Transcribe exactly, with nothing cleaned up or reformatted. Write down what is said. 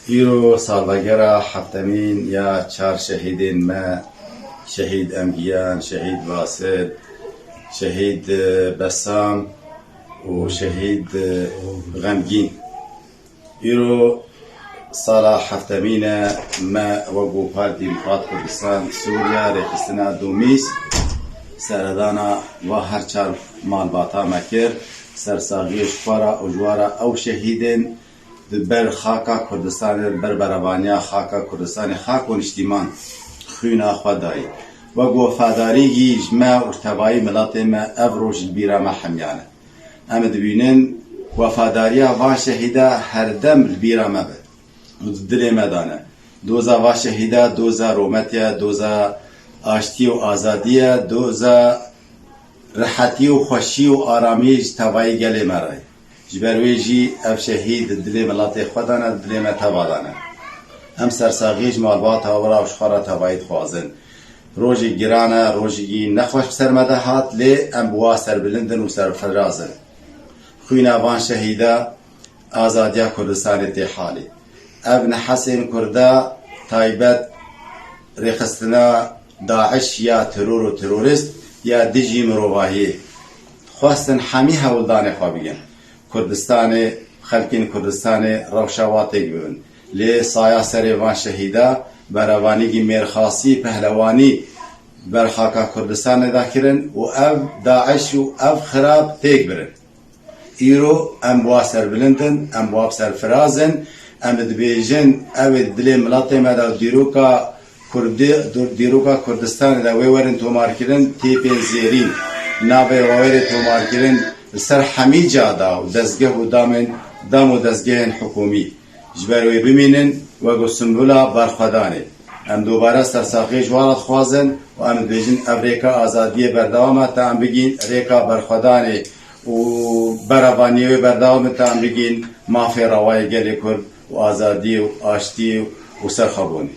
Îro salvegera heftemîn ya çar şehîdên me, şehîd Emgiyan, şehîd Basit, şehîd, e, Bessam û şehîd, e, Xemgîn. Îro sala heftemîn e me wek Parti Demokrat Kurdistan Sûriye rêxistina Domîs seredana va her çar malbata me kir. Sersaxiyê ji xwe re û ji we re ew şehîdên di ber xaka Kurdistanê, di ber berevaniya xaka Kurdistanê, xak û niştîman xwîna xwe dayî. Wek wefadarî jî ji me û ji tevayî miletê me ev roj li bîra me hemiyan e. Em dibînin wefadariya van şehîda herdem li bîra me be û di dilê me de ne. Doza va şehîda doza rometê ye, doza aştî û azadî ye, doza rihetî û xweşî û aramî ji tevayî gelê me re ye. Ji ber wê jî ev şehîd di dilê miletê xwe de ne, di dilê me teva de ne. Em sersaxiyê ji malbata we re û ji xwe re tevayî dixwazin. Rojek giran e, rojekî nexweş bi ser me de hat, lê em bi wa serbilind in û serfiraz in. Xwîna van şehîda azadiya Kurdistanê tê halê. Ev nehesên Kurda taybet rêxistina DAIŞ ya teror û terorîst ya dijî mirovahiyê. Xwestin hemî hewldanê xwe bikin. Kurdistanê, xelkên Kurdistanê rewşa wa têk bibin. Lê saya serê van şehîda berevanîkî mêrxasî, pehlewanî ber xaka Kurdistanê de kirin û ev DAIŞ û ev xirab têk birin. Îro em bi wa serbilind in, em bi wa serfiraz in, em dibêjin, ew ê di dilê miletê me de û dîroka Kurdî, dîroka Kurdistanê de wê werin tomarkirin, têpên zêrîn, navê we wêrê tomarkirin li ser hemî cada û dezgeh û damên, dam û dezgehên hikûmî. Ji ber wê bimînin wek ku simbula berxwedanê. Em dubare sersaxiyê ji wan re dixwazin û em dibêjin ev rêka azadiyê berdewam e ta em bigîn rêka berxwedanê û berevaniyê wê berdewam e ta em bigîn mafê rewayê gelê Kurd û azadî û aştî û serxwebûnê.